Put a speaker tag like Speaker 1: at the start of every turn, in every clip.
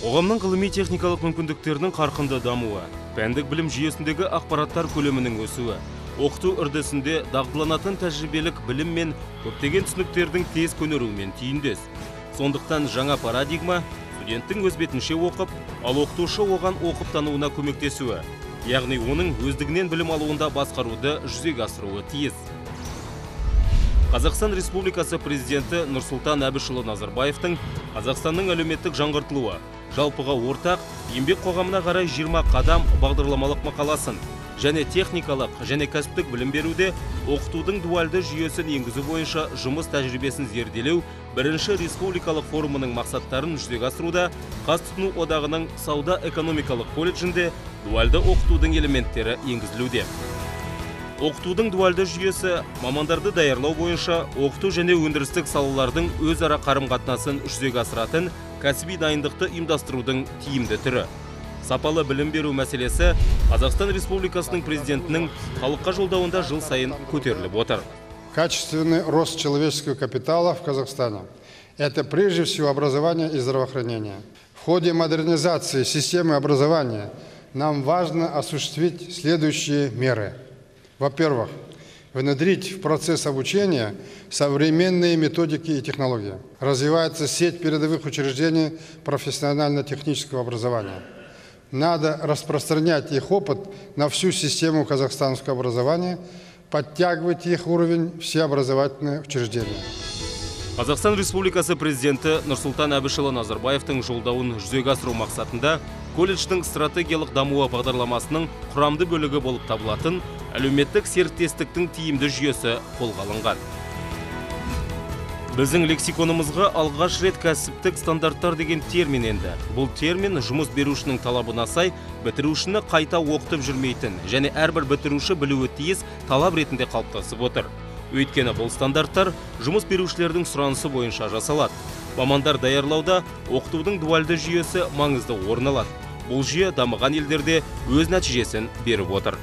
Speaker 1: Қоғамның ғылыми-техникалық мүмкіндіктерінің қарқынды дамуы, пәндік білім жүйесіндегі ақпараттар көлемінің өсуі, оқыту үрдісінде дағдыланатын тәжірибелік білім мен көптеген түсініктердің тез көнеруімен түйіндес. Сондықтан жаңа парадигма студенттің өз бетінше оқып, ал оқытушы оған оқып тануына көмектесуі, яғни оның өздігінен білім алуында басқаруды жүзеге асыруы тиіс. Қазақстан Республикасы президенті Нұрсұлтан Әбішұлы Назарбаевтың Қазақстанның әлеуметтік жаңғыртылуы, жалпыға ортақ еңбек қоғамына қарай 20 қадам бағдарламалық мақаласын және техникалық және кәсіптік білім беруде оқытудың дуальды жүйесін енгізу бойынша жұмыс тәжірибесін зерделеу бірінші республикалық форумының мақсаттарын жүзеге асыруда Қаз тұтыну одағының сауда-экономикалық колледжінде дуальды оқытудың элементтері енгізілуде. Оқытудың дуальды жүйесі мамандарды даярлау бойынша оқыту және өндірістік салалардың өзара қарым-қатынасын жүзеге асыратын кәсіби дайындықты ұйымдастырудың тиімді түрі. Сапалы білім беру мәселесі Қазақстан Республикасының президентінің халыққа жолдауында жыл сайын көтеріліп отыр.
Speaker 2: Качественный рост человеческого капитала в Казахстане – это прежде всего образование и здравоохранение. В ходе модернизации системы образования нам важно осуществить следующие меры. Во-первых, внедрить в процесс обучения современные методики и технологии. Развивается сеть передовых учреждений профессионально-технического образования. Надо распространять их опыт на всю систему казахстанского образования, подтягивать их уровень все образовательные учреждения.
Speaker 1: Қазақстан Республикасы президенті Нұрсұлтан Әбішұлы Назарбаевтың жолдауын жүзеге асыру мақсатында колледждің стратегиялық дамуы бағдарламасының құрамды бөлігі болып табылатын әлеуметтік серіктестіктің тиімді жүйесі қолға алынған. Біздің лексиконымызға алғаш рет кәсіптік стандарттар деген термин енді. Бұл термин жұмыс берушінің талабына сай бітірушіні қайта оқытып жүрмейтін және әрбір бітіруші білуі тиіс талап ретінде қалыптасып отыр. Өйткені бұл стандарттар жұмыс берушілердің сұранысы бойынша жасалады. Мамандар даярлауда оқытудың дуальды жүйесі маңызды орын алады. Бұл жүйе дамыған елдерде өз нәтижесін беріп отыр.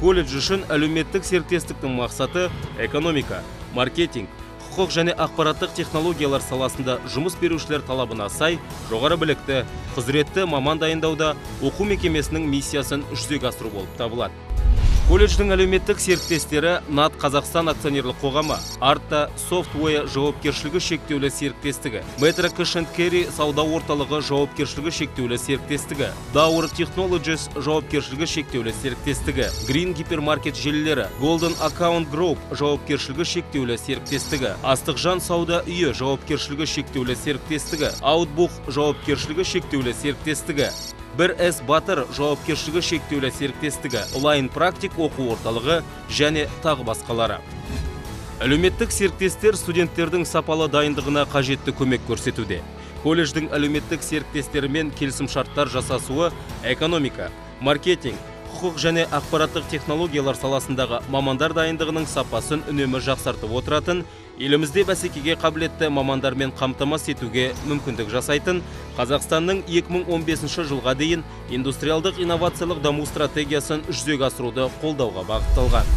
Speaker 1: Колледж үшін әлеуметтік серіктестіктің мақсаты экономика, маркетинг, құқық және ақпараттық технологиялар саласында жұмыс берушілер талабына сай жоғары білікті, құзыретті маман дайындауда оқу мекемесінің миссиясын жүзеге асыру болып табылады. Колледждің әлеуметтік серіктестері НАТ Қазақстан акционерлік қоғамы, Арта Софтвей жауапкершілігі шектеулі серіктестігі, Metro Cash and Carry сауда орталығы жауапкершілігі шектеулі серіктестігі, Dower Technologies жауапкершілігі шектеулі серіктестігі, Green гипермаркет желілері, Golden Account Group жауапкершілігі шектеулі серіктестігі, Астықжан сауда үйі жауапкершілігі шектеулі серіктестігі, Outbook жауапкершілігі шектеулі серіктестігі, 1С Батыр жауапкершілігі шектеулі серіктестігі, Line практик оқу орталығы және тағы басқалары. Әлеуметтік серіктестер студенттердің сапалы дайындығына қажетті көмек көрсетуде. Колледждің әлеуметтік серіктестерімен келісімшарттар жасасуы экономика, маркетинг, құқық және ақпараттық технологиялар саласындағы мамандар дайындығының сапасын үнемі жақсартып отыратын, елімізде бәсекеге қабілетті мамандармен қамтамасыз етуге мүмкіндік жасайтын Қазақстанның 2015 жылға дейін индустриалдық инновациялық даму стратегиясын жүзеге асыруды қолдауға бағытталған.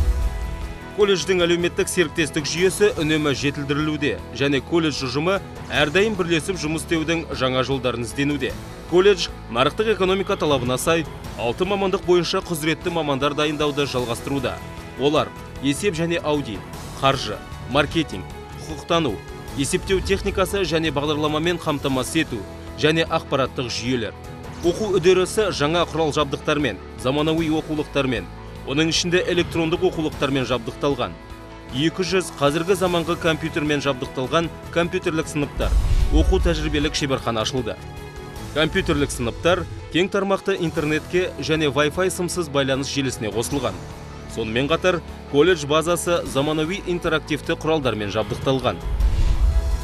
Speaker 1: Колледждің әлеуметтік серіктестік жүйесі үнемі жетілдірілуде және колледж ұжымы әрдайым бірлесіп жұмыс істеудің жаңа жолдарын ізденуде. Колледж нарықтық экономика талабына сай 6 мамандық бойынша құзыретті мамандар дайындауды жалғастыруда. Олар есеп және аудит, қаржы, маркетинг, құқықтану, есептеу техникасы және бағдарламамен қамтамасыз ету және ақпараттық жүйелер. Оқу үдерісі жаңа құрал жабдықтармен, заманауи оқулықтармен, оның ішінде электрондық оқулықтармен жабдықталған. 200 қазіргі заманғы компьютермен жабдықталған компьютерлік сыныптар, оқу тәжірибелік шеберхана ашылды. Компьютерлік сыныптар кең тармақты интернетке және Wi-Fi сымсыз байланыс желісіне қосылған. Сонымен қатар, колледж базасы заманауи интерактивті құралдармен жабдықталған.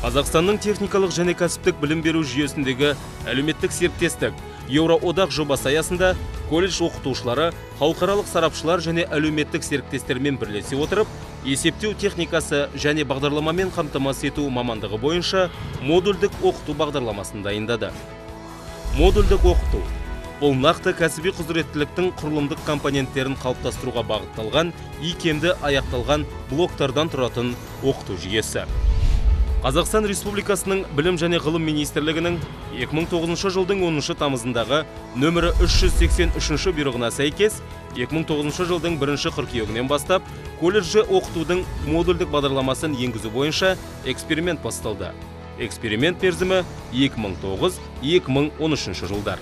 Speaker 1: Қазақстанның техникалық және кәсіптік білім беру жүйесіндегі әлеуметтік серіктестік Еуроодақ жобасы аясында колледж оқытушылары, халықаралық сарапшылар және әлеуметтік серіктестермен бірлесе отырып, есептеу техникасы және бағдарламамен қамтамасыз ету мамандығы бойынша модульдік оқыту бағдарламасын дайындады. Модульдік оқыту бұл нақты кәсіби құзыреттіліктің құрылымдық компоненттерін қалыптастыруға бағытталған, икемді аяқталған блоктардан тұратын оқыту жүйесі. Қазақстан Республикасының Білім және Ғылым Министрлігінің 2009 жылдың 10 тамызындағы нөмірі 383 бұйрығына сәйкес 2009 жылдың 1 қыркүйегінен бастап колледжде оқытудың модульдік бағдарламасын енгізу бойынша эксперимент басталды. Эксперимент мерзімі 2009-2013 жылдар.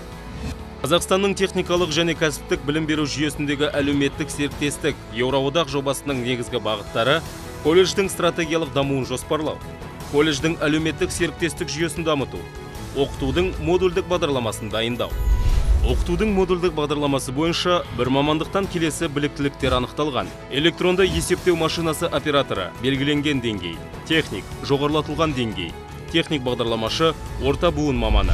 Speaker 1: Қазақстанның техникалық және кәсіптік білім беру жүйесіндегі әлеуметтік серіктестік Еуроодақ жобасының негізгі бағыттары колледждің стратегиялық дамуын жоспарлау, колледждің әлеуметтік серіктестік жүйесін дамыту, оқытудың модульдік бағдарламасын дайындау. Оқытудың модульдік бағдарламасы бойынша бір мамандықтан келесі біліктіліктер анықталған. Электронды есептеу машинасы операторы, белгіленген деңгей, техник, жоғарылатылған деңгей, техник бағдарламашы, орта буын маманы.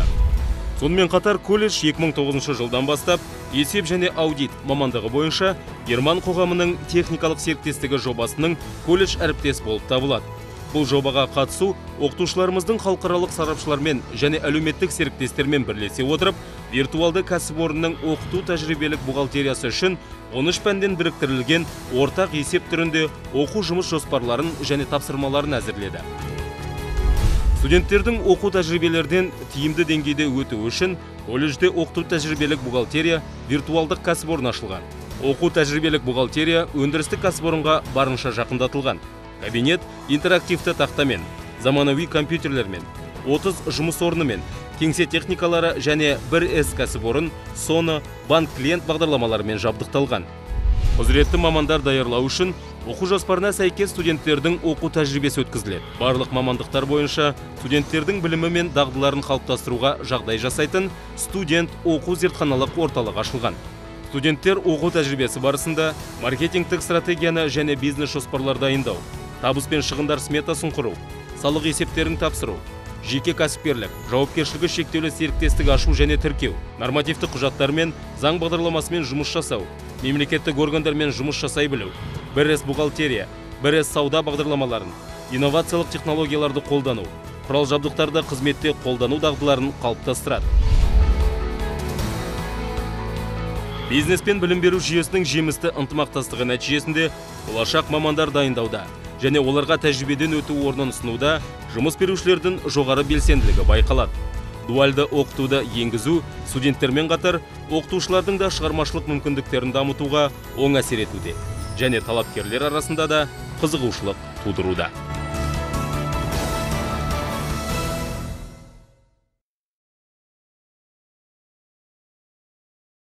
Speaker 1: Сонымен қатар колледж 2009 жылдан бастап есеп және аудит мамандығы бойынша Герман қоғамының техникалық серіктестігі жобасының колледж әріптес болып табылады. Бұл жобаға қатысу оқытушыларымыздың халықаралық сарапшылармен және әлеуметтік серіктестермен бірлесе отырып, виртуалды кәсіпорынның оқыту тәжірибелік бухгалтериясы үшін 13 пәнден біріктірілген ортақ есеп түрінде оқу жұмыс жоспарларын және тапсырмаларын әзірледі. Студенттердің оқу тәжірибелерден тиімді деңгейде өту үшін колледжде оқыту тәжірибелік бухгалтерия виртуалдық кәсіпорын ашылған. Оқу тәжірибелік бухгалтерия өндірістік кәсіпорынға барынша жақындатылған. Кабинет интерактивті тақтамен, заманауи компьютерлермен, 30 жұмыс орнымен, кеңсе техникалары және 1С кәсіпорын, соны банк клиент бағдарламаларымен жабдықталған. Құзыретті мамандар даярлау үшін оқу жоспарына сәйкес студенттердің оқу тәжірибесі өткізіледі. Барлық мамандықтар бойынша студенттердің білімі мен дағдыларын қалыптастыруға жағдай жасайтын студент оқу зертханалық орталық ашылған. Студенттер оқу тәжірибесі барысында маркетингтік стратегияны және бизнес жоспарлар дайындау, табыс пен шығындар сметасын құру, салық есептерін тапсыру, жеке кәсіпкерлік, жауапкершілігі шектеулі серіктестік ашу және тіркеу, нормативті құжаттармен, заң бағдарламасымен жұмыс жасау, мемлекеттік органдармен жұмыс жасай білу, 1С бухгалтерия, 1С сауда бағдарламаларын, инновациялық технологияларды қолдану, құрал жабдықтарды қызметте қолдану дағдыларын қалыптастырады. Бизнес пен білім беру жүйесінің жемісті ынтымақтастығы нәтижесінде болашақ мамандар дайындауда және оларға тәжірибеден өту орнын ұсынуда жұмыс берушілердің жоғары белсенділігі байқалады. Дуальды оқытуды енгізу студенттермен қатар оқытушылардың да шығармашылық мүмкіндіктерін дамытуға оң әсер етуде және талапкерлер арасында да қызығушылық тудыруда.